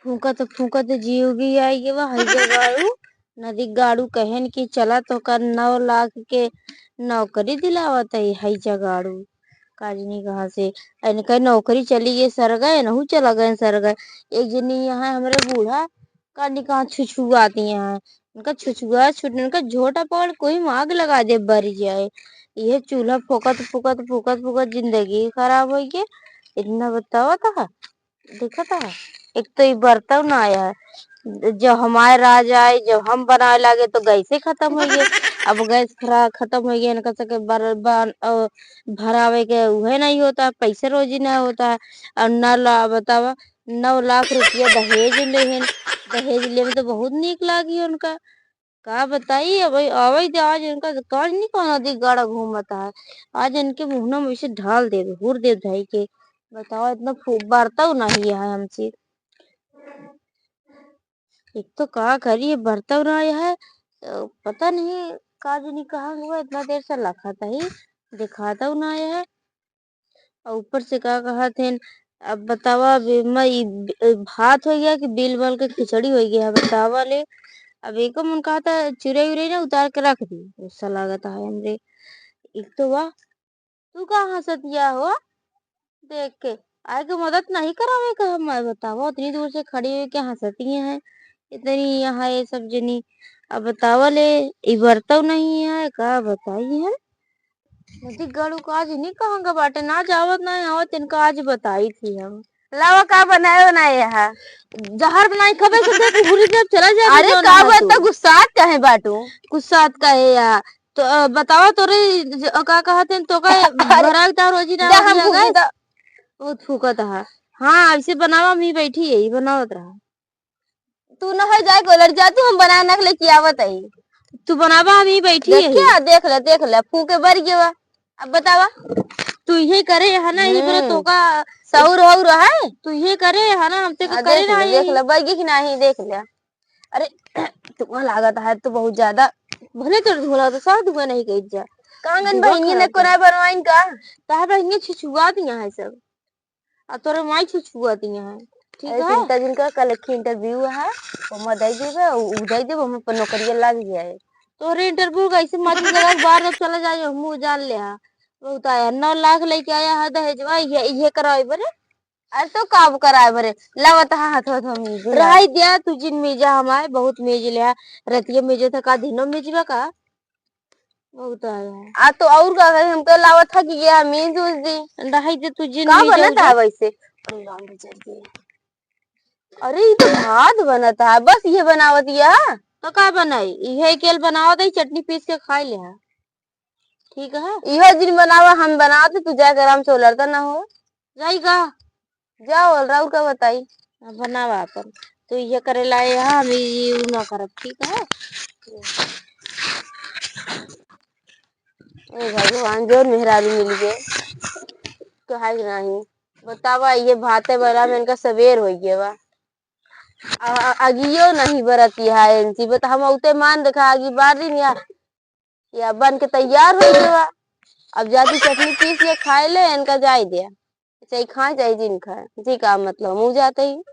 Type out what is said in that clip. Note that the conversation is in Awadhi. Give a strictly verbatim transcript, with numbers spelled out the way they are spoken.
फूंकत फूंकत जीव भी आई गवा, हैजा गाड़ू। नदी गाड़ू कहेन कि चला तोहका नौ लाख के नौकरी दिलावत है, हैजा गाड़ू। काजनी कहाँ से, इनका नौकरी चली गई सरगा, इनहू चला गए सरगा। एक जनी यहाँ हमरे बूढ़ा काजनी कहाँ छुछुआती हैं, उनका छुछुआ छुट, उनका झोटा पकड़ कोई में आग लगा दे, बर जाए। यह चूल्हा फूकत फूकत फूकत फूकत जिंदगी खराब हो गई। इतना बतावा था, देखा था। एक तो ई बरतौ ना आया है, जब हमारे राज आए, जब हम बनाए लागे तो गैसे खत्म हो गए। अब गैस खरा-, खत्म हो गए, इनका सके बर-, बन-, अ, भरावे के उहे नहीं होता है, पैसे रोजी नहीं होता है। और नौ ला-, बतावा, नौ लाख रुपया दहेज लेहन, दहेज लेवे तो बहुत नीक लागी उनका। का बताई, अब आवै दे, आज इनका काज नहीं कहना दी गाड़ा घूमता है। आज इनके मुहना में से ढाल देब, हुर देब धई के। बतावा, इतना फू-, बरतौ नहीं है हमसे। एक तो का करी, ये बरतौ ना आया है, अ, पता नहीं काज नहीं कहाँ हुआ, इतना देर से लखत ही, दिखातौ ना आया है। और ऊपर से का कहत हैं, अब बतावा, अब एमा ई ब-, भात हो गया कि बिल बल के खिचड़ी हो गया है, बतावा ले। अब एको मन कहता चुरई उरई ना उतार के रख दी, गुस्सा लागत है हमरे। एक तो वाह, तू का हंसतिया हो? देख के, आए के मदद नहीं करावे का हम, बतावा, उतनी दूर से खड़ी हुई के हंसती हैं, इतनी यहाँ ये सब जनी। अब बतावा ले, ई बरतौ नहीं है, का बताई है? नदी गड़ू का आज नहीं कहाँ का बाटे, ना जावत ना आवत, इनका आज बताई थी हम। लावा, का बनाए बनाए है? जहर बनाई खबे से देख, घुरी जब चला जाए अरे, जो का ना बात, तू। तो गुस्सात काहे बाटू? गुस्सात काहे या? तो, अ, बतावा तोरे ज-, अ, का कहत हैं, तो का अरे, भरा उतार रोजी ना जा, हम होगी फूकी अगर? तो बहुत फूकत है। हाँ, ऐसे बनावा, हम ही बैठी है, ई बनावत रहा। तू न हो जाए को लड़ जा, तू हम बना ना लेके आवत आई। तू बनावा, हम ही बैठी है। देखिया, देख ले, देख ले, फूके बर गवा। अब बतावा। तू ये करे है ना, ये करे हम्म। तो का सौर हो रहा है। तू ये करे है ना, हमसे का आ, करे देख ले, नहीं। देख ले, बैगी कि नहीं, देख ले। अरे, तुमको लागत है तो बहुत ज्यादा। भले तोर धोला तो सब धुआं नहीं कही जा। कांगन देखा बहिनी ने था। कोना बनवाइन का? तार बहिनी छुछुआ दिया है सब। आ तोरे माई छुछुआ दिया है। ठीक अरे है? चिंता जिनका कल एक interview है, ओमा दे देबे, उ, उ दे देबे, ओमा पर नौकरिया लाग जाए। तोरे interview का ऐसे मत लगा, बार जब चला जाए, हमू जान ले हा। बहुत आया, नौ लाख लेके आया है दहेजवा, ये, ये करावे बरे। अरे तो का कराए बरे? लावत हा हाथ, हाथ में मिल रहाई दिया, तू जिन मिजा हमारे, बहुत मिज ले हा। रतिया मिजे था का, दिनो मिजबा का? बहुत आया है। आ तो और का करी, हमके लावत हा कि ये मिज उज दी। रहाई दे, तू जिन का मिजा बनत उजा। है वैसे? अरे राम रे, जल गया। अरे, ई तो भात बनत है, बस ये बनावत या। तो का बनाई? इहे केल बनावत है, चटनी पीस के खाई ले हा। ठीक है? इहो जिन बनावा, हम बनावत, तू जाके आराम से उलरता ना हो। जाई का? जाओ, और राउर का बताई? अब बनावा अपन। तू ये करे लाए हा, हम ई, ई उ ना करब, ठीक है? ए भगवान, जोन मेहरारू मिल गए। तो है कि नहीं? बतावा, ये भाते वाला में इनका सवेर हो गया बा। आ, आ, अगियो नहीं बरती है इनसी, बता हम उते मान देखा, आगी बार दिन या, या बन के तैयार हो गया बा। अब जाती चटनी पीस के खाए ले, इनका जाए दे। चाहे खाए, चाहे जिन खाए, जी का मतलब, मुँह जाते ही।